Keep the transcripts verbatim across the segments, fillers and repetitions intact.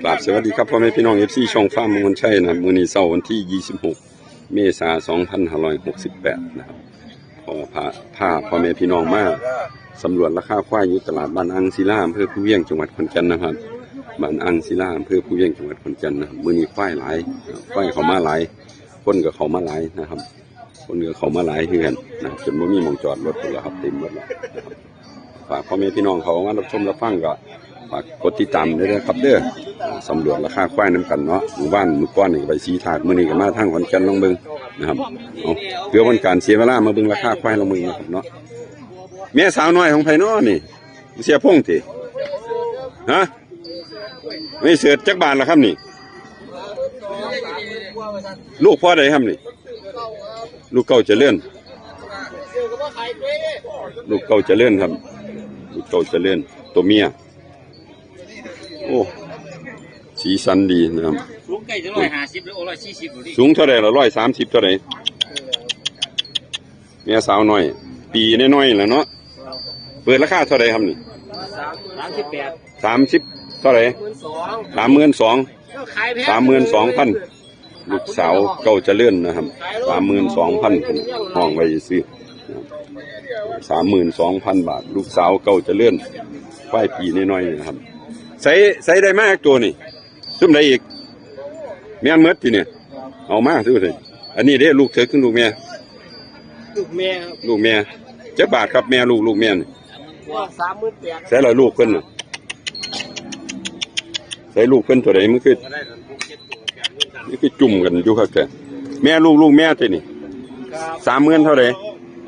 ครับ สวัสดีครับพ่อแม่พี่น้อง เอฟซี ช่องฟาร์มมงคลชัยนะครับ มื้อนี้เสาร์วันที่ ยี่สิบหก เมษายน สองพันห้าร้อยหกสิบแปด นะครับ พ่อพา พาพ่อแม่พี่น้องมาสำรวจราคาควายอยู่ตลาดบ้านอ่างศิลา อำเภอภูเวียง จังหวัดขอนแก่นนะครับ บ้านอ่างศิลา อำเภอภูเวียง จังหวัดขอนแก่นนะครับ มื้อนี้ควายหลาย ควายเข้ามาหลาย คนก็เข้ามาหลายนะครับ คนก็เข้ามาหลายคือกันนะ จนบ่มีหม่องจอดรถแล้วครับ เต็มหมดแล้วนะครับ ฝากพ่อแม่พี่น้องเขามารับชมรับฟังก็ฝากกดติดตามด้วยนะครับเด้อ สำรวจราคาควายนำกันเนาะ มื้อวานมื้อก่อนนี่ก็ไปศรีธาตุ มื้อนี้ก็มาทางขอนแก่น ลองเบิ่งนะครับ เอา เพื่อเป็นการเสียเวลา มาเบิ่งราคาควาย ลองเบิ่งนะครับเนาะ แม่สาวน้อยของไผเนาะนี่ เสียพงษ์ติ ฮะ ไม่เสิร์ชจักบาทละครับนี่ ลูกพ่อใดครับนี่ ลูกเก่าเจริญ ลูกเก่าเจริญครับ ลูกเก่าเจริญ ตัวเมีย โอ้ สีสันดีนะครับ สูงใกล้จะร้อยห้าสิบหรือร้อยสี่สิบหรือ สูงเท่าไหร่ละ ร้อยสามสิบเท่าไหร่ แม่สาวน้อย ปีน้อยๆแล้วเนาะ เปิดราคาเท่าไหร่ครับนี่ สามสิบแปด สามสิบเท่าไหร่ หมื่นสอง สามหมื่นสอง ขายแพง สามหมื่นสองพัน ลูกสาวเก่าเจริญนะครับ สามหมื่นสองพัน ห้องไว้ซื้อ สามหมื่นสองพันบาท ลูกสาวเก่าเจริญ ควายปีน้อยๆนะครับ ใส่ ใส่ได้มาจักตัวนี่ ซุ่มใดอีก แม่นหมดทีเนี่ย เอามาซุ่มใด อันนี้เด้ ลูกเถิกคือลูกแม่ ลูกแม่ครับ ลูกแม่ จักบาทครับ แม่ลูก ลูกแม่นี่ ว่าสามหมื่นแปด ใส่ละลูกเพิ่นน่ะ ใส่ลูกเพิ่นตัวใด มันคือ นี่คือจุ่มกันอยู่ครับแก แม่ลูก ลูกแม่ตัวนี่ ครับ สามหมื่นเท่าไหร่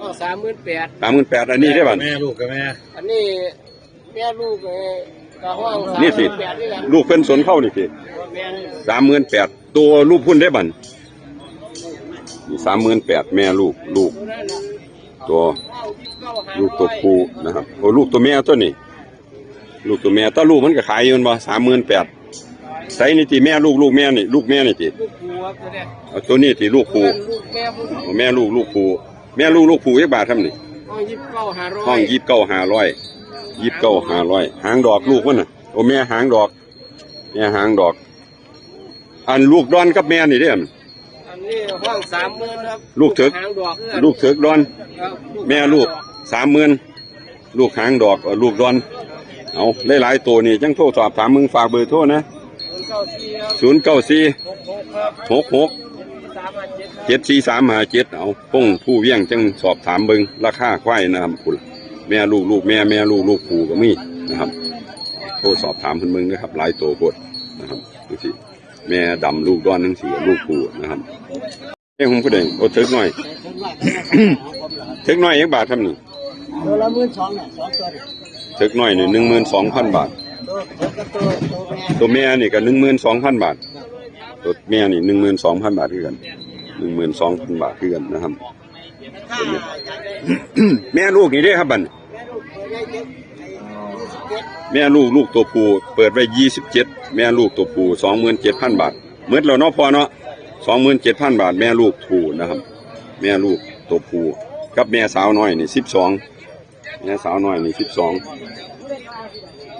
ก็สามหมื่นแปด สามหมื่นแปด อันนี้ได้บัด แม่ลูกกับแม่ อันนี้แม่ลูกเอ้ย ก็ห้อง นี่สิ สามหมื่นแปดด้วยกัน ลูกเพิ่นสนเข้านี่สิ แม่น สามหมื่นแปด ตัวลูกพุ่นได้บัด สามหมื่นแปด แม่ลูก ลูก ตัว ลูกตัวผู้นะครับ โอ้ ลูกตัวแม่ตัวนี้ ลูกตัวแม่ ตัวลูกมันก็ขายอยู่แม่นบ่ สามหมื่นแปด ใส่นี่ติ แม่ลูก ลูกแม่นี่ ลูกแม่นี่ติ ลูกผู้ครับตัวเนี้ย เอาตัวนี้ติ ลูกผู้ ลูกแม่ผู้ โอ้ แม่ลูก ลูกผู้ แม่ลูก ลูกผู้จักบาทครับนี่ ห้องยี่สิบเก้าห้าร้อย ห้องยี่สิบเก้าห้าร้อย ยี่สิบเก้าห้าร้อย หางดอกลูกมันน่ะ โอ้ แม่หางดอก แม่หางดอก อันลูกดอนกับแม่นี่เด้อ อันนี้ห้องสามหมื่นครับ ลูกเถิก หางดอก ลูกเถิกดอน ครับ แม่ลูก สามหมื่น ลูกหางดอก เอ่อ ลูกดอน เอา หลายๆตัวนี่จังโทรสอบถามมึง ฝากเบอร์โทรนะ ศูนย์เก้าสี่ครับ ศูนย์เก้าสี่ หกหกครับ หกหก สามห้าเจ็ดครับ เจ็ดสี่สามห้าเจ็ด เอา พงผู้เวียงจังสอบถามเบิ่งราคาควายนะครับ คุณ แม่ลูก ลูกแม่ แม่ลูก ลูกผู้ก็มีนะครับ โทรสอบถามเพิ่นเบิ่งนะครับ หลายตัวโพดนะครับ ดูสิ แม่ดำลูกดอนจังซี่ ลูกผู้นะครับ เอ้ย ผมผู้ใด โอ้ เถิกน้อย เถิกน้อยจักบาทครับนี่ ตัวละหมื่นสองเนี่ย สองตัวเนี่ย เถิกน้อยนี่ หนึ่งหมื่นสองพันบาท ตัว ตัว ตัว ตัวแม่ ตัวแม่นี่ก็ หนึ่งหมื่นสองพันบาท ตัวแม่นี่ หนึ่งหมื่นสองพันบาทคือกัน หนึ่งหมื่นสองพันบาทคือกันนะครับ ตัวนี้ แม่ลูกนี่เด้ครับบัด แม่ลูก ลูกตัวผู้ เปิดไว้ ยี่สิบเจ็ด แม่ลูกตัวผู้ สองหมื่นเจ็ดพันบาท หมดแล้วเนาะพ่อเนาะ สองหมื่นเจ็ดพันบาท แม่ลูกผู้นะครับ แม่ลูกตัวผู้ กับแม่สาวน้อยนี่ สิบสอง แม่สาวน้อยนี่ สิบสอง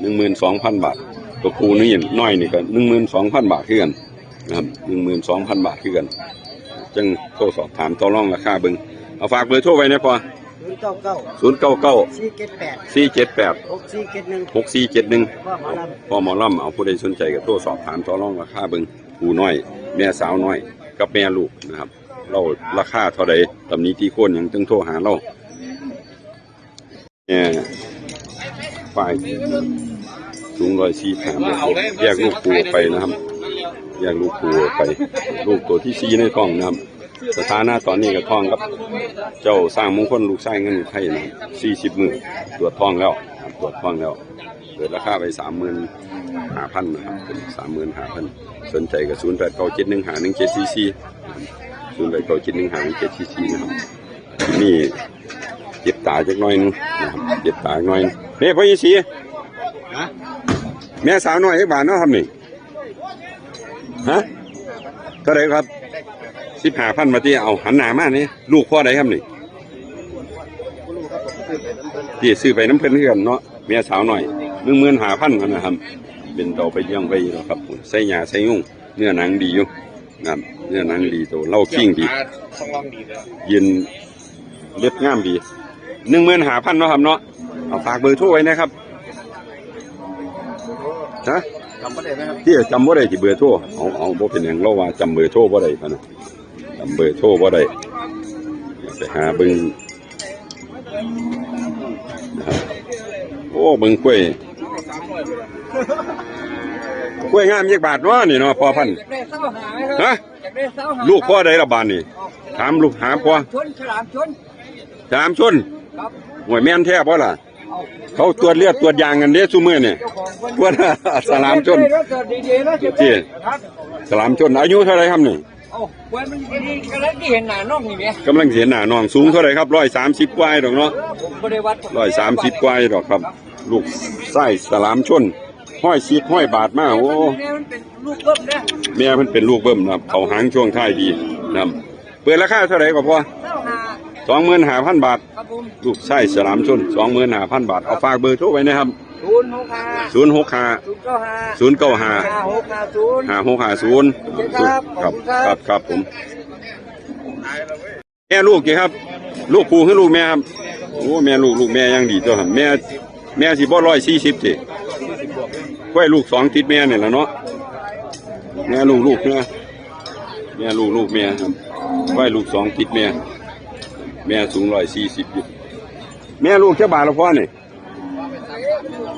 หนึ่งหมื่นสองพันบาท ตัวผู้นี่น้อยนี่ก็ หนึ่งหมื่นสองพันบาทคือกันนะครับ หนึ่งหมื่นสองพันบาทคือกัน จังโทรสอบถามต่อรองราคาเบิ่ง เอาฝากเบอร์โทรไว้นะพ่อ ศูนย์เก้าเก้า ศูนย์เก้าเก้า สี่เจ็ดแปด สี่เจ็ดแปด หกสี่เจ็ดหนึ่ง หกสี่เจ็ดหนึ่ง พ่อหมอลำ พ่อหมอลำ เอาผู้ใดสนใจก็โทรสอบถามต่อรองราคาเบิ่ง ผู้น้อย แม่สาวน้อย กับแม่ลูกนะครับ เราราคาเท่าใด ตำหนิติโคนหยังจังโทรหาเรา แม่ฝ่ายสูงร้อยสี่สิบห้า แยกลูกผู้ออกไปนะครับ แยกลูกผู้ออกไป ลูกตัวที่สี่ในท้องนะครับ สถานะตอนนี้ก็ท้องกับ เจ้าสร้างมงคลลูกชายเงินอุทัยนะครับ สี่สิบมื้อ ตรวจท้องแล้วครับ ตรวจท้องแล้ว เปิดราคาไป สามหมื่นห้าพันนะครับ เป็น สามหมื่นห้าพัน สนใจก็ ศูนย์แปดเก้าเจ็ดหนึ่งห้าหนึ่งเจ็ดสี่สี่ ศูนย์แปดเก้าเจ็ดหนึ่งห้าหนึ่งเจ็ดสี่สี่ นะครับ นี่เจ็บตาจักหน่อยหนึ่งนะครับ เจ็บตาจักหน่อยหนึ่ง นี่พ่อใหญ่ศรี ฮะ แม่สาวน้อยจักบาทเนาะครับนี่ ฮะ เท่าไหร่ครับ สิบห้าพัน มาที่ เอาหันหน้ามานี่ ลูกพ่อใดครับนี่ ที่ซื้อไปนำเพิ่นคือกันเนาะ แม่สาวน้อย หนึ่งหมื่นห้าพัน นะครับ เป็นเตาไปเลี้ยงไว้อยู่แล้วครับผม ใส่หญ้าใส่ยุง เนื้อหนังดีอยู่ ครับ เนื้อหนังดี โตเล่าคิงดี ต้องลองดีเลย ยืนเล็บงามดี หนึ่งหมื่นห้าพันเนาะครับเนาะ เอาฝากเบอร์โทรไว้นะครับ ฮะ จำบ่ได้ไหมครับ ที่จำบ่ได้ที่เบอร์โทร เอา เอา บ่เป็นหยัง เราว่าจำเบอร์โทรบ่ได้ปะนะ จำเบอร์โทรบ่ได้ ไปหาเบิ่งนะครับ โอ้ เบิ่งกล้วย กล้วยงามจักบาทเนาะนี่เนาะ พ่อพันธุ์ ฮะ ลูกพ่อใดละบาดนี่ ถามลูกหาพ่อ ชน ฉลามชน ฉลามชน ครับ โอ้ย แม่นแท้บ่ล่ะ เขาตรวจเลือดตรวจยางกันเด้ซุมื้อนี่ ตรวจ ฉลามชน เดี๋ยวเกิดดีๆแล้วจะ ที่ ฉลามชน อายุเท่าไหร่ครับนี่ เอ้า กล้วยมันดีๆ กำลังที่เห็นหน้าน้องนี่แหม กำลังเห็นหน้าน้อง สูงเท่าไหร่ครับ ร้อยสามสิบกว่าดอกเนาะ ผมบ่ได้วัด ร้อยสามสิบกว่าดอกครับ ลูกไส้ฉลามชน ห้อยสิบห้อยบาทมา โอ้ แม่มันเป็นลูกเบิ้มนะ แม่มันเป็นลูกเบิ้มนะครับ เขาหางช่วงท้ายดีนะครับ เปิดราคาเท่าไหร่ก็พอ เก้าห้า สองหมื่นห้าพันบาท ครับผม ลูกไส้ฉลามชน สองหมื่นห้าพันบาท เอาฝากเบอร์โทรไว้นะครับ ศูนย์หกห้า ศูนย์หกห้า ศูนย์เก้าห้า ศูนย์เก้าห้า ห้าหกห้าศูนย์ ห้าหกห้าศูนย์ ครับ ขอบคุณครับ ครับ ครับผม แม่ลูกกี่ครับ ลูกผู้คือลูกแม่ครับ โอ้ แม่ลูก ลูกแม่ยังดีตัวครับ แม่ แม่สิบ่ร้อยสี่สิบสิ กล้วยลูกสองติดแม่นี่แหละเนาะ แม่ลูก ลูกแม่ แม่ลูก ลูกแม่ครับ กล้วยลูกสองติดแม่ แม่สูงร้อยสี่สิบอยู่ แม่ลูกจักบาทละพ่อนี่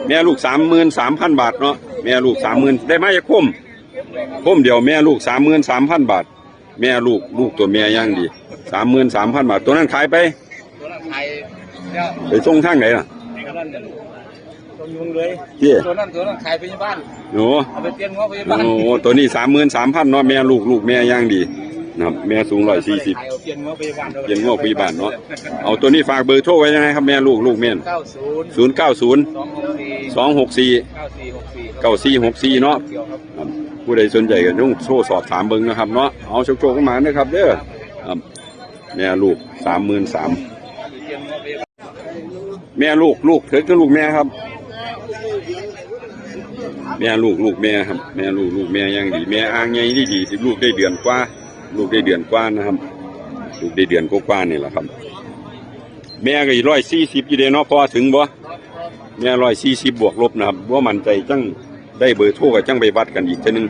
แม่ลูกสามหมื่นสามพันบาทเนาะ แม่ลูกสามหมื่น ได้มาจากคม คมเดียว แม่ลูกสามหมื่นสามพันบาท แม่ลูก ลูกตัวแม่ยังดี สามหมื่นสามพันบาท ตัวนั้นขายไป ตัวนั้นขายแล้ว ไปส่งทางไหนล่ะ ตัวนั้นตัวยุงเลย เจ้ ตัวนั้นตัวนั้นขายไปที่บ้าน โอ้ เอาไปเปลี่ยนหัวไปบ้าน โอ้ ตัวนี้สามหมื่นสามพันเนาะ แม่ลูก ลูกแม่ยังดีนะครับ แม่สูงร้อยสี่สิบ ขายเอาเปลี่ยนหัวไปบ้าน เปลี่ยนหัวไปบ้านเนาะ เอาตัวนี้ฝากเบอร์โทรไว้ยังไงครับ แม่ลูก ลูกแม่ เก้าศูนย์ ศูนย์เก้าศูนย์ สองหกสี่ สองหกสี่ เก้าสี่หกสี่ เก้าสี่หกสี่เนาะ เกี่ยวครับ ครับ ผู้ใดสนใจก็ต้องโทรสอบถามเบิ่งนะครับเนาะ เอาโชคๆกันมานะครับเด้อ ครับ แม่ลูกสามหมื่นสาม แม่ลูก ลูกเถิกกับลูกแม่ครับ แม่ลูก ลูกแม่ครับ แม่ลูก ลูกแม่ยังดี แม่อ่างใหญ่ดีดี ลูกได้เดือนกว่า ลูกได้เดือนกว่านะครับ ลูกได้เดือนกว่าๆนี่แหละครับ แม่ก็อีร้อยสี่สิบอยู่เด้เนาะ พอถึงบ่ แม่ร้อยสี่สิบ บวกลบนะครับ บ่มั่นใจจั่งได้เบอร์โทรก็จั่งไปวัดกันอีกเทื่อนึง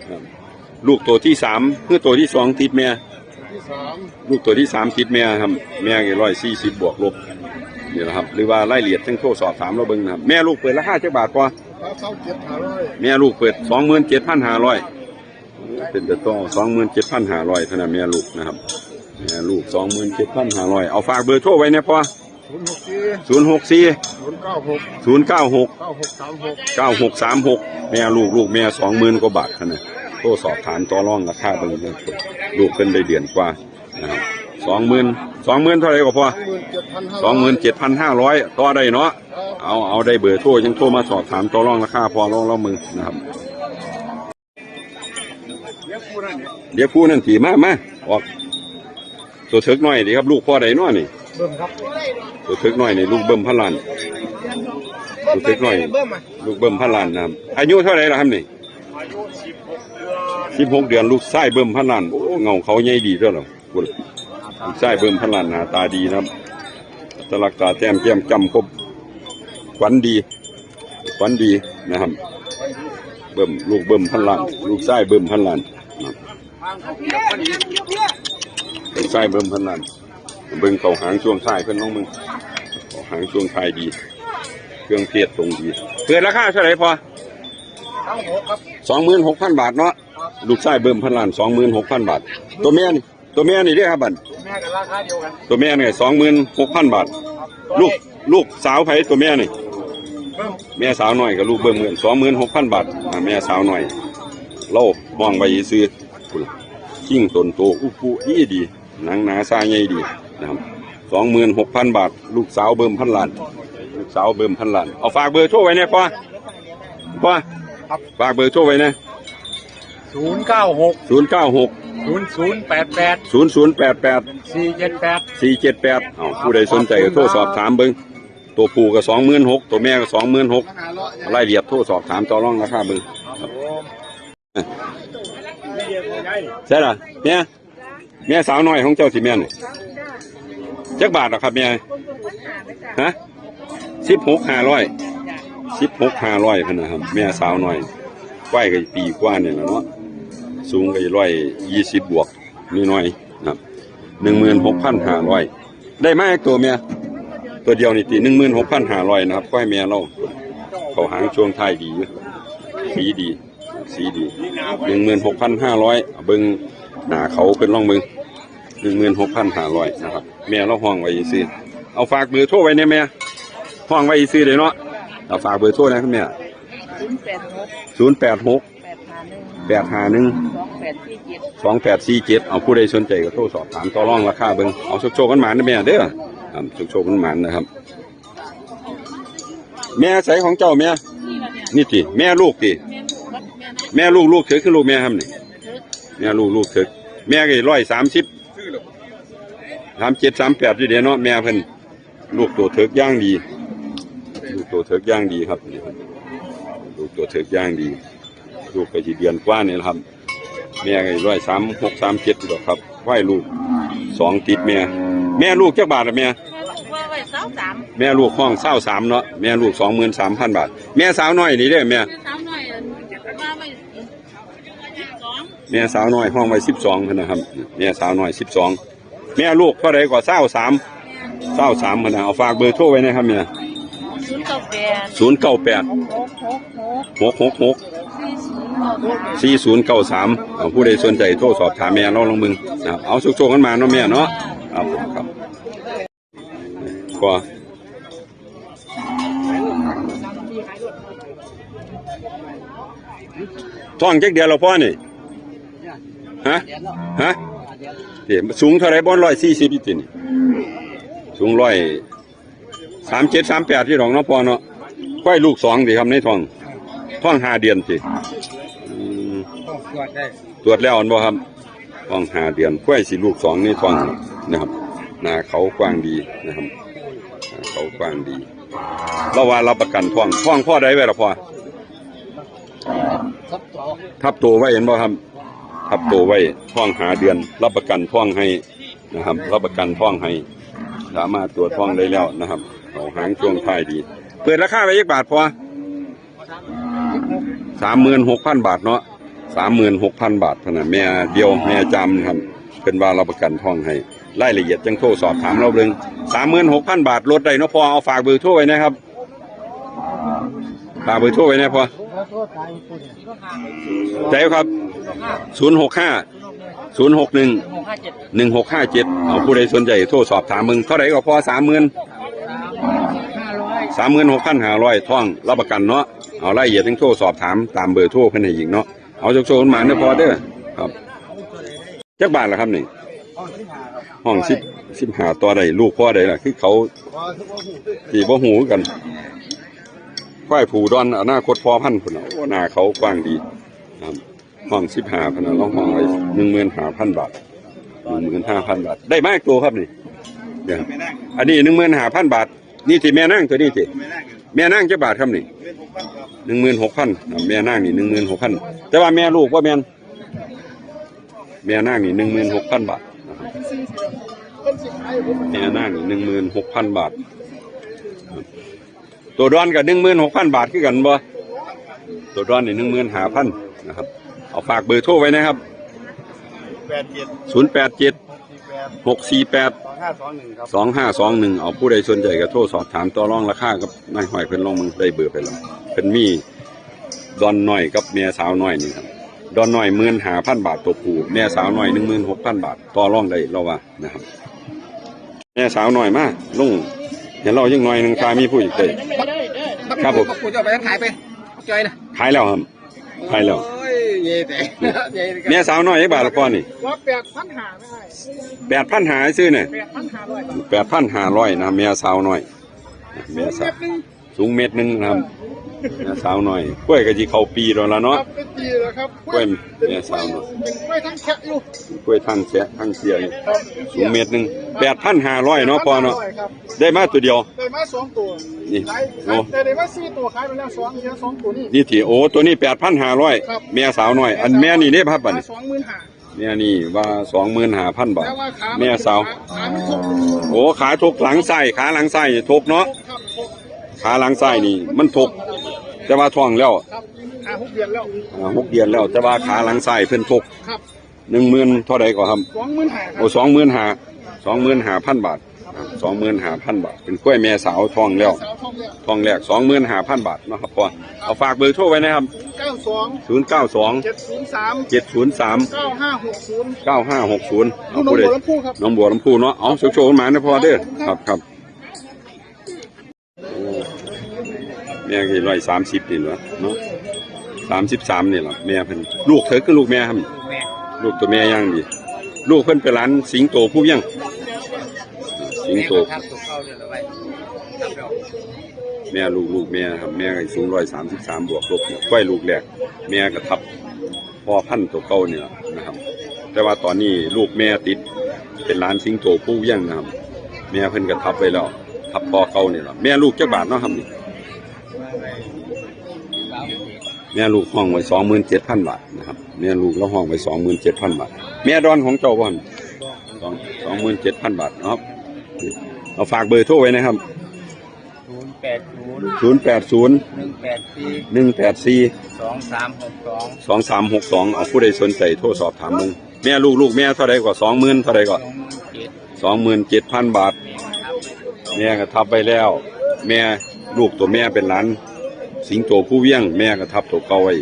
ครับ ลูกตัวที่สามคือตัวที่สองติดแม่ ที่สาม ลูกตัวที่สามติดแม่ครับ แม่ก็ร้อยสี่สิบ บวกลบ นี่แหละครับ หรือว่ารายละเอียดจั่งโทรสอบถามเราเบิ่งนะครับ แม่ลูกเปิดราคาจักบาทพอ สองเจ็ดห้าร้อย แม่ลูกเปิด สองหมื่นเจ็ดพันห้าร้อย เป็นแต่ต่อ สองหมื่นเจ็ดพันห้าร้อยเท่านั้น แม่ลูกนะครับ แม่ลูก สองหมื่นเจ็ดพันห้าร้อย เอาฝากเบอร์โทรไว้เนี่ยพอ ศูนย์หกสี่ ศูนย์หกสี่ ศูนย์เก้าหก ศูนย์เก้าหก เก้าหกสามหก เก้าหกสามหก แม่ลูก ลูกแม่ สองหมื่นกว่าบาทเท่านั้น โทรสอบถามต่อรองราคาเบิ่งเด้อ ลูกเพิ่นได้เดือนกว่านะครับ สองหมื่น สองหมื่นเท่าไหร่ก็พอ สองหมื่นเจ็ดพันห้าร้อย ต่อได้เนาะ เอา เอาได้เบอร์โทร ยังโทรมาสอบถามต่อรองราคาพอรองเรามึงนะครับ เดี๋ยวผู้นั่นสิมา มา ออก ตัวเถิกน้อยดีครับ ลูกพ่อใดน้อนี่ เบิ่มครับ ตัวเถิกน้อยนี่ ลูกเบิ่มพันล้าน ตัวเถิกน้อย เบิ่มอะ ลูกเบิ่มพันล้านนะครับ อายุเท่าไหร่ล่ะครับนี่ อายุสิบหกเดือน สิบหกเดือน ลูกไส้เบิ่มพันล้าน โอ้ เงาเขาใหญ่ดีเท่าไหร่ คุณ ลูกไส้เบิ่มพันล้าน หน้าตาดีนะครับ อัตลักษณ์ตาแต้มแก้มจ้ำครบ ขวัญดี ขวัญดีนะครับ เบิ่ม ลูกเบิ่มพันล้าน ลูกไส้เบิ่มพันล้านนะครับ ลูกไส้เบิ่มพันล้าน เบิ่งเขาหางช่วงท้ายเพิ่นน้องมึง เขาหางช่วงท้ายดี เครื่องเพชรตรงดี เปิดราคาเท่าไหร่พอ ทั้งหกครับ สองหมื่นหกพันบาทเนาะ ลูกไส้เบิ่มพันล้าน สองหมื่นหกพันบาท ตัวแม่นี่ ตัวแม่นี่เด้อครับบัด แม่กับราคาเดียวกัน ตัวแม่นี่ สองหมื่นหกพันบาท ลูก ลูกสาวไผตัวแม่นี่ เบิ่ม แม่สาวน้อยกับลูกเบิ่มเงิน สองหมื่นหกพันบาท อ่า แม่สาวน้อย เราห้องไว้ซื้อ พุ้นล่ะ คิงตนโต อุปุอีดี หนังหนาซาใหญ่ดีนะครับ สองหมื่นหกพันบาท ลูกสาวเบิ่มพันล้าน ลูกสาวเบิ่มพันล้าน เอาฝากเบอร์โทรไว้เนี่ยพ่อ พ่อ ครับ ฝากเบอร์โทรไว้นะ ศูนย์เก้าหก ศูนย์เก้าหก ศูนย์ศูนย์แปดแปด ศูนย์ศูนย์แปดแปด สี่เจ็ดแปด สี่เจ็ดแปด เอา ผู้ใดสนใจก็โทรสอบถามเบิ่ง ตัวผู้ก็สองหมื่นหก ตัวแม่ก็สองหมื่นหก รายละเอียดโทรสอบถามต่อรองราคาเบิ่งครับ ใช่ล่ะ แม่ แม่สาวน้อยของเจ้าสิแม่น จักบาทล่ะครับแม่ ฮะ สิบหกห้าร้อย สิบหกห้าร้อยพันนะครับ แม่สาวน้อย วัยก็ปีกว่าเนี่ยแหละเนาะ สูงก็ร้อยยี่สิบบวก นิดหน่อยนะครับ หนึ่งหมื่นหกพันห้าร้อย ได้มาอีกตัวเมีย ตัวเดียวนี่ติ หนึ่งหมื่นหกพันห้าร้อยนะครับ ควายแม่เรา เขาหางช่วงท้ายดีอยู่ สีดี สีดี หนึ่งหมื่นหกพันห้าร้อย เบิ่งหน้าเขาเป็นร่องเบิ่ง หนึ่งหมื่นหกพันห้าร้อยนะครับ แม่เราห้องไว้ซื่อ เอาฝากเบอร์โทรไว้เนี่ยแม่ ห้องไว้ซื่อเลยเนาะ เอาฝากเบอร์โทรนะครับแม่ ศูนย์แปดหก ศูนย์แปดหก แปดห้าหนึ่ง แปดห้าหนึ่ง สองแปดสี่เจ็ด สองแปดสี่เจ็ด เอาผู้ใดสนใจก็โทรสอบถามต่อรองราคาเบิ่ง เอาโชคๆกันหมานนะแม่เด้อ ครับ โชคๆกันหมานนะครับ แม่ใสของเจ้าแม่ นี่ติ แม่ลูกติ แม่ลูก ลูกเถิกคือลูกแม่ครับนี่ แม่ลูก ลูกเถิก แม่ก็ร้อยสามสิบ สามเจ็ด สามแปด อยู่เด้เนาะ แม่เพิ่น ลูกตัวเถิกย่างดี ลูกตัวเถิกย่างดีครับ นี่ครับ ลูกตัวเถิกย่างดี ลูกก็สิเดือนกว่านี่แหละครับ แม่ก็ร้อยสามหก สามเจ็ดดอกครับ ไหวลูกสองติดแม่ แม่ลูกจักบาทละแม่ ว่าไว้สาวสาม แม่ลูกห้องสาวสามเนาะ แม่ลูกสองหมื่นสามพันบาท แม่สาวน้อยนี่เด้อแม่ แม่สาวน้อยว่าไว้สิบสอง แม่สาวน้อยห้องไว้สิบสองพันนะครับ แม่สาวน้อยสิบสอง แม่ลูกเท่าใดก็สาวสาม สาวสามพันนะ เอาฝากเบอร์โทรไว้นะครับแม่ ศูนย์เก้าแปด ศูนย์เก้าแปด หกหกหก หกหกหก สี่ศูนย์เก้าสาม สี่ศูนย์เก้าสาม เอาผู้ใดสนใจโทรสอบถามแม่เราลองเบิ่งนะครับ เอาโชคๆกันหมานเนาะแม่เนาะ ครับผมครับ ก็ท้องจักเดือนแล้วพ่อนี่ ฮะ ฮะ เดี๋ยวสูงเท่าไหร่บ่ ร้อยสี่สิบอยู่ตินี่ สูงร้อยสามเจ็ด สามแปดอยู่ดอกเนาะพ่อเนาะ ควายลูกสองติครับในท้อง ท้องห้าเดือนติ อืม ตรวจได้ ตรวจแล้วอันบ่ครับ ท้องห้าเดือน ควายสิลูกสองในท้องนะครับ หน้าเขากว้างดีนะครับ หน้าเขากว้างดี เราว่ารับประกันท้อง ท้องพ่อใดไว้ล่ะพ่อ ทับตัว ทับตัวไว้เห็นบ่ครับ ทับตัวไว้ ท้องห้าเดือน รับประกันท้องให้นะครับ รับประกันท้องให้ สามารถตรวจท้องได้แล้วนะครับ เขาหางช่วงท้ายดี เปิดราคาไว้จักบาทพ่อ สามหมื่นหกพันบาทเนาะ สามหมื่นหกพันบาทเท่านั้น แม่เดียว แม่จำครับ เพิ่นว่ารับประกันท้องให้ รายละเอียดจังโทรสอบถามเราเบิ่ง สามหมื่นหกพันบาท ลดได้เนาะพ่อ เอาฝากเบอร์โทรไว้นะครับ ฝากเบอร์โทรไว้นะพ่อ ใจครับ ศูนย์หกห้า ศูนย์หกหนึ่ง หนึ่งหกห้าเจ็ด เอาผู้ใดสนใจโทรสอบถามเบิ่ง เท่าใดก็พอ สามหมื่น สามหมื่นหกพันห้าร้อย ท้องรับประกันเนาะ เอารายละเอียดจังโทรสอบถามตามเบอร์โทรเพิ่นให้อีกเนาะ เอาโชคๆกันหมานเด้อพ่อเด้อ ครับ จักบาทล่ะครับนี่ ห้องสิบ สิบห้า ต่อได้ ลูกพ่อใดล่ะ คือเขาสิบ่ฮู้คือกัน ควายผูดอน อนาคตพ่อพันธุ์พุ้นน่ะ โอ้ หน้าเขากว้างดี ครับ ห้องสิบห้าพันน่ะ ลองห้องไว้ หนึ่งหมื่นห้าพันบาท หนึ่งหมื่นห้าพันบาท ได้มาอีกตัวครับนี่ เดี๋ยว อันนี้ หนึ่งหมื่นห้าพันบาท นี่ติแม่นางตัวนี้ติ แม่นางจักบาทครับนี่ หนึ่งหมื่นหกพัน แม่นางนี่ หนึ่งหมื่นหกพัน แต่ว่าแม่ลูกบ่แม่น แม่นางนี่ หนึ่งหมื่นหกพันบาทนะครับ แม่นางนี่ หนึ่งหมื่นหกพันบาท ตัวดอนก็ หนึ่งหมื่นหกพันบาทคือกันบ่ ตัวดอนนี่ หนึ่งหมื่นห้าพันนะครับ เอาฝากเบอร์โทรไว้นะครับ แปดเจ็ด ศูนย์แปดเจ็ด หกสี่แปด หกสี่แปด สองห้าสองหนึ่งครับ สองห้าสองหนึ่ง เอาผู้ใดสนใจก็โทรสอบถามต่อรองราคากับนายห้อยเพิ่นลองเบิ่ง ได้เบอร์ไปแล้ว เพิ่นมีดอนน้อยกับแม่สาวน้อยนี่ครับ ดอนน้อย หมื่นห้าพันบาทตัวผู้ แม่สาวน้อย หนึ่งหมื่นหกพันบาท ต่อรองได้เราว่านะครับ แม่สาวน้อยมา ลง เห็นเรายังน้อยหนึ่ง ค่ามีผู้อยากได้ ครับผม กูจะเอาไปขายไป จอยนะ ขายแล้วครับ ขายแล้ว โอ้ย เย่แต่ เย่แต่ แม่สาวน้อยจักบาทละพ่อนี่ ว่าแปดพันห้าไม่ได้ แปดพันห้าซื่อเนี่ย แปดพันห้าร้อย แปดพันห้าร้อยนะ แม่สาวน้อย แม่สาว สูงเมตรหนึ่ง สูงเมตรหนึ่งนะครับ แม่สาวน้อย กล้วยก็สิเข้าปีแล้วล่ะเนาะ ครับ นี่แหละครับ กล้วยแม่สาวเนาะ เป็นกล้วยทั้งแคะอยู่ กล้วยทั้งแคะทั้งเสียอยู่ ครับ สูงเมตรหนึ่ง แปดพันห้าร้อยเนาะพ่อเนาะ แปดพันห้าร้อยครับ ได้มาตัวเดียว ได้มาสองตัว นี่ ขาย โอ้ ขาย แต่ได้มาสี่ตัว ขายไปแล้วสอง เหลือสองตัวนี่ นี่ที่ โอ้ ตัวนี้ แปดพันห้าร้อย ครับ แม่สาวน้อย อันแม่นี่เด้ครับบัดนี้ สองหมื่นห้า แม่นี่ว่า สองหมื่นห้าพันบาท แต่ว่าขามัน แม่สาว ขามันทก โอ้ ขาทกหลังซ้าย ขาหลังซ้ายนี่ทกเนาะ ครับ ทก ขาหลังซ้ายนี่มันทก แต่ว่าท้องแล้ว ครับ ห้าหกเดือนแล้ว อ่า หกเดือนแล้ว แต่ว่าขาหลังซ้ายเพิ่นทก ครับ หนึ่งหมื่นเท่าใดก่อนครับ สองหมื่นห้าครับ โอ้ สองหมื่นห้า สองหมื่นห้าพันบาท ครับ สองหมื่นห้าพันบาท เป็นกล้วยแม่สาวท้องแล้ว แม่สาวท้องแล้ว ท้องแรก สองหมื่นห้าพันบาทเนาะครับพ่อ เอาฝากเบอร์โทรไว้นะครับ ศูนย์เก้าสอง ศูนย์เก้าสอง เจ็ดศูนย์สาม เจ็ดศูนย์สาม เก้าห้าหกศูนย์ เก้าห้าหกศูนย์ อยู่หนองบัวลำพูครับ หนองบัวลำพูเนาะ เอาโชคๆ มานะพ่อเด้อ ครับ ครับ โอ้ แม่ก็ร้อยสามสิบนี่แหละเนาะ สามสิบสามนี่แหละ แม่เพิ่น ลูกเธอคือลูกแม่ครับ แม่ ลูกตัวแม่ย่างดี ลูกเพิ่นเป็นหลานสิงโตผู้เวียง สิงโต แม่ก็ทับตัวเก่าเนี่ยแหละไว้ ทับแล้ว แม่ลูก ลูกแม่ครับ แม่ก็สูงร้อยสามสิบสามบวกลบเนี่ย ควายลูกแรก แม่ก็ทับ พ่อพันธุ์ตัวเก่าเนี่ยนะครับ แต่ว่าตอนนี้ลูกแม่ติด เป็นหลานสิงโตผู้เวียงนะครับ แม่เพิ่นก็ทับไว้แล้ว ทับพ่อเก่าเนี่ยแหละ แม่ลูกจักบาทเนาะครับนี่ แม่ลูกห้องไว้ สองหมื่นเจ็ดพันบาทนะครับ แม่ลูกเราห้องไว้ สองหมื่นเจ็ดพันบาท แม่ดอนของเจ้าบ่หั่น สอง สองหมื่นเจ็ดพันบาทเนาะครับ เอาฝากเบอร์โทรไว้นะครับ ศูนย์แปดศูนย์ ศูนย์แปดศูนย์ หนึ่งแปดสี่ หนึ่งแปดสี่ สองสามหกสอง สองสามหกสอง เอาผู้ใดสนใจโทรสอบถามเบิ่ง แม่ลูก ลูกแม่เท่าใดก่อน สองหมื่นเท่าใดก่อน สองหมื่นเจ็ด สองหมื่นเจ็ดพันบาท แม่ก็ทับไว้แล้ว แม่ลูกตัวแม่เป็นหลานสิงโตผู้เวียง แม่ก็ทับตัวเก่าไว้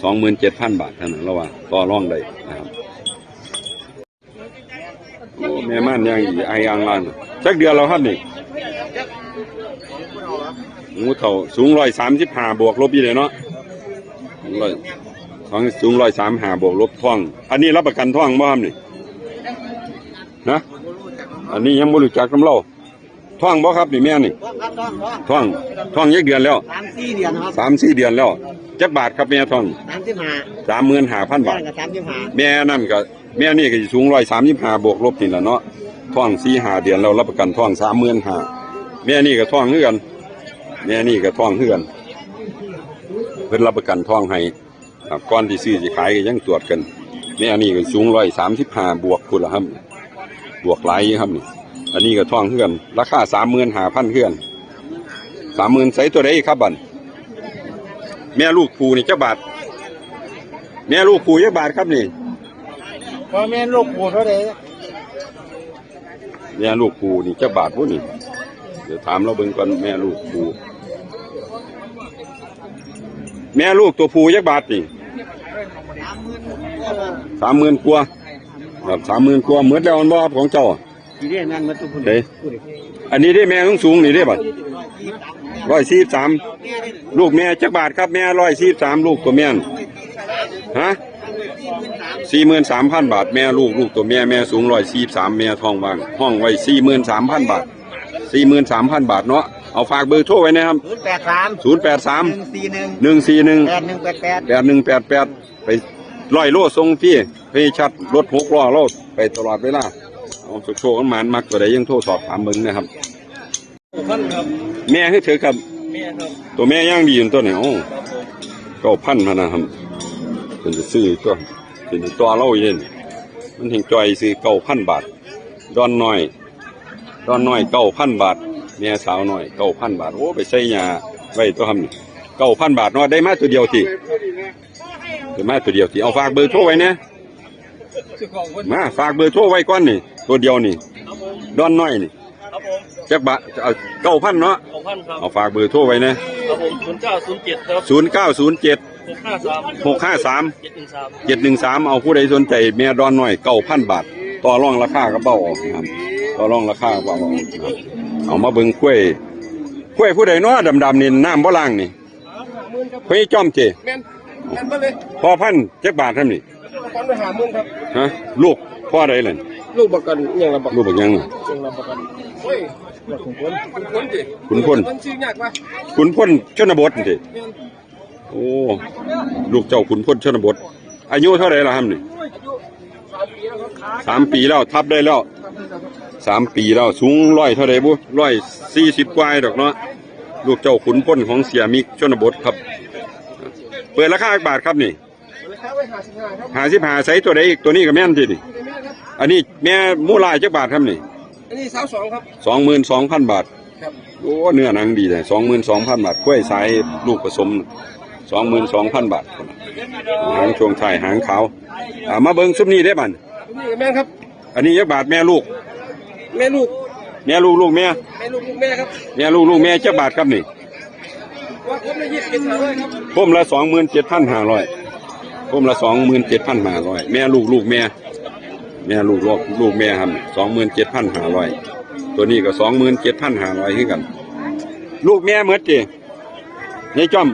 สองหมื่นเจ็ดพันบาทเท่านั้น เราว่าต่อรองได้นะครับ โอ้ แม่ม่านย่างดี ไอ้อ่างลาน จักเดือนแล้วครับนี่ งูเฒ่า สูงร้อยสามสิบห้าบวกลบอยู่เลยเนาะ ร้อย สอง สูงร้อยสามห้าบวกลบท้อง อันนี้รับประกันท้องบ่ครับนี่ นะ อันนี้ยังบ่รู้จักนำเล่า ท้องบ่ครับนี่แม่นี่ ท้องครับ ท้อง ท้อง ท้อง ท้องจักเดือนแล้ว สามสี่เดือนครับ สามสี่เดือนแล้ว จักบาทครับแม่ท้อง สามสิบห้า สามหมื่นห้าพันบาท แม่ก็สามสิบห้า แม่นั่นก็ แม่นี่ก็สิสูงร้อยสามสิบห้าบวกลบนี่แหละเนาะ ท้องสี่ห้าเดือนแล้ว รับประกันท้อง สามหมื่นห้า แม่นี่ก็ท้องคือกัน แม่นี่ก็ท้องคือกัน เพิ่นรับประกันท้องให้ ครับ ก่อนที่ซื้อสิขายก็ยังตรวจกัน แม่นี่ก็สูงร้อยสามสิบห้าบวกพุ้นละครับ บวกหลายอยู่ครับนี่ อันนี้ก็ท้องคือกัน ราคา สามหมื่นห้าพันคือกัน สามหมื่น ใส่ตัวใดอีกครับบัด แม่ลูกผู้นี่จักบาท แม่ลูกผู้จักบาทครับนี่ ว่าแม่ลูกผู้เท่าใด แม่ลูกผู้นี่จักบาทพุ้นนี่ เดี๋ยวถามเราเบิ่งก่อน แม่ลูกผู้ แม่ลูกตัวผู้จักบาทนี่ สามหมื่นกว่า ครับ สามหมื่นกว่า หมดแล้วมันบ่ครับของเจ้า ทีเดียวนั่นมาตัวผู้ เด้ อันนี้ได้แม่สูงๆนี่ได้บัด ร้อยสี่สิบสาม ลูกแม่จักบาทครับ แม่ร้อยสี่สิบสาม ลูกตัวแม่น ฮะ สี่หมื่นสามพันบาท แม่ลูก ลูกตัวแม่ แม่สูงร้อยสี่สิบสาม แม่ท้องว่าง ห้องไว้ สี่หมื่นสามพันบาท สี่หมื่นสามพันบาทเนาะ เอาฝากเบอร์โทรไว้นะครับ ศูนย์แปดสาม ศูนย์แปดสาม หนึ่งสี่หนึ่ง หนึ่งสี่หนึ่ง แปดหนึ่งแปดแปด แปดหนึ่งแปดแปด ไปร้อยโลส่งฟรี พี่ชัดรถหกล้อเราไปตลอดเวลา เอาโชคๆ มันๆ มักตัวใดยังโทรสอบถามเบิ่งนะครับ พันครับ แม่คือเธอครับ แม่ครับ ตัวแม่ย่างดีอยู่ตัวนี้ โอ้ ครับผม เก้าพันพะนะครับ เป็นจะซื้อตัว เป็นตัวเล่าเย็น มันเห็นจอยซื้อ เก้าพันบาท ดอนน้อย ดอนน้อย เก้าพันบาท แม่สาวน้อย เก้าพันบาท โอ้ ไปใส่ยาไว้ตัวทำนี่ เก้าพันบาทเนาะ ได้มาตัวเดียวติ ได้มาตัวเดียวติ เอาฝากเบอร์โทรไว้เนี่ย มา ฝากเบอร์โทรไว้ก่อนนี่ ตัวเดียวนี่ ดอนน้อยนี่ ครับผม จักบาท เอา เก้าพันเนาะ เก้าพันครับ เอาฝากเบอร์โทรไว้นะ ครับผม ศูนย์เก้าศูนย์เจ็ด ครับ ศูนย์เก้าศูนย์เจ็ด หกห้าสาม หกห้าสาม เจ็ดหนึ่งสาม เจ็ดหนึ่งสาม เอาผู้ใดสนใจแม่ดอนน้อย เก้าพันบาท ต่อรองราคากับเบาออกนะครับ ต่อรองราคากับเบาออกนะครับ เอามาเบิ่งกล้วย กล้วยผู้ใดเนาะดำๆนี่ น้ำบ่ล้างนี่ พ่อใหญ่จ้อมเจ้ แม่น แม่นเบิดเลย พ่อพันธุ์จักบาทครับนี่ พันไปห้าหมื่นครับ ฮะ ลูกพ่อใดล่ะ ลูกประกันอิหยังละบัก ลูกบักหยังน่ะ อิหยังละประกัน โอ้ย ขุนพล ขุนพลติ ขุนพล มันชื่อยากวะ ขุนพลชนบทติ แม่น โอ้ ลูกเจ้าขุนพลชนบท อายุเท่าไหร่ล่ะครับนี่ สามปีแล้วครับ สามปีแล้ว ทับได้แล้ว สามปีแล้ว สูงร้อยเท่าไหร่บุ ร้อยสี่สิบกว่าดอกเนาะ ลูกเจ้าขุนพลของเสียมิกชนบทครับ เปิดราคาจักบาทครับนี่ ราคาไว้ห้าสิบห้าครับ ห้าสิบห้า ใส่ตัวใดอีก ตัวนี้ก็แม่นที่นี่ อันนี้แม่มูลาจักบาทครับนี่ อันนี้สาวสองครับ สองหมื่นสองพันบาท ครับ โอ้ เนื้อหนังดีเลย สองหมื่นสองพันบาท กล้วยสายลูกผสม สองหมื่นสองพันบาท หางช่วงท้ายหางขาว อ่า มาเบิ่งซุมนี้ได้บัด นี่แม่นครับ อันนี้จักบาทแม่ลูก แม่ลูก แม่ลูกลูกแม่ แม่ลูกลูกแม่ครับ แม่ลูกลูกแม่จักบาทครับนี่ ว่าผมได้ยี่สิบเจ็ดห้าร้อยครับ โคมละสองหมื่นเจ็ดพันห้าร้อย โคมละสองหมื่นเจ็ดพันห้าร้อย แม่ลูกลูกแม่ แม่ลูกลูกลูกแม่ครับ สองหมื่นเจ็ดพันห้าร้อย ตัวนี้ก็สองหมื่นเจ็ดพันห้าร้อยคือกัน ลูกแม่หมดติ ยายจ้อม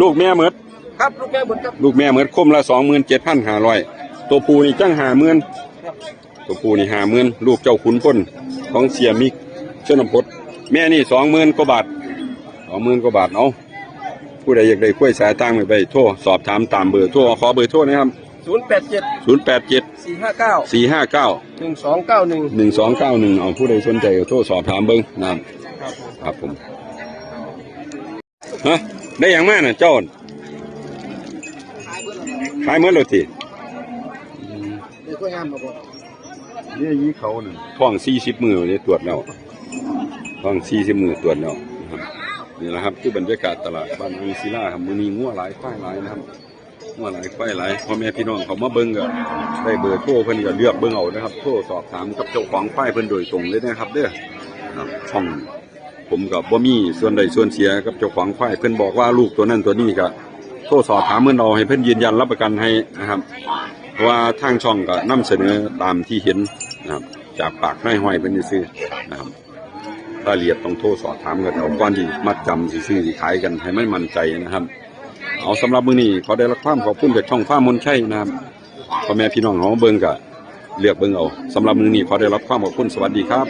ลูกแม่หมด ครับ ลูกแม่หมดครับ ลูกแม่หมด โคมละสองหมื่นเจ็ดพันห้าร้อย ตัวผู้นี่จังห้าหมื่น ครับ ตัวผู้นี่ห้าหมื่น ลูกเจ้าขุนพลของเสียมิกชนบท แม่นี่สองหมื่นกว่าบาท สองหมื่นกว่าบาท เอา ผู้ใดอยากได้กล้วยสายตางไป โทรสอบถามตามเบอร์โทร ขอเบอร์โทรนะครับ ศูนย์แปดเจ็ด ศูนย์แปดเจ็ด สี่ห้าเก้า สี่ห้าเก้า หนึ่งสองเก้าหนึ่ง หนึ่งสองเก้าหนึ่ง เอา ผู้ใดสนใจก็โทรสอบถามเบิ่งนะครับ ครับผม ครับผม ฮะ ได้หยังมาน่ะเจ้า ขายหมดแล้วติ เดี๋ยวก็งามมาบอก เนี่ยยี่เขาน่ะ ท้องสี่สิบมื้อเนี่ยตรวจแล้ว ท้องสี่สิบมื้อตรวจแล้วนะครับ นี่แหละครับ คือบรรยากาศตลาดบ้านอ่างศิลาครับ มื้อนี้งัวหลายควายหลายนะครับ งัวหลายควายหลาย พ่อแม่พี่น้องเขามาเบิ่งก็ได้เบอร์โทรเพิ่นก็เลือกเบิ่งเอานะครับ โทรสอบถามกับเจ้าของควายเพิ่นโดยตรงเลยนะครับเด้อ ครับ ช่อง ผมก็บ่มีส่วนได้ส่วนเสียกับเจ้าของควาย เพิ่นบอกว่าลูกตัวนั้นตัวนี้ก็โทรสอบถามเพิ่นเอา ให้เพิ่นยืนยันรับประกันให้นะครับ เพราะว่าทางช่องก็นำเสนอตามที่เห็นนะครับ จากปากนายห้อยเพิ่นซื่อๆนะครับ รายละเอียดต้องโทรสอบถามกันเอาก่อนที่มัดจำสิซื้อสิขายกันให้มันมั่นใจนะครับ เอา สำหรับมื้อนี้ขอได้รับความขอบคุณจากช่องฟาร์มมนชัยนะครับ พ่อแม่พี่น้องเขามาเบิ่งก็เลือกเบิ่งเอา สำหรับมื้อนี้ขอได้รับความขอบคุณ สวัสดีครับ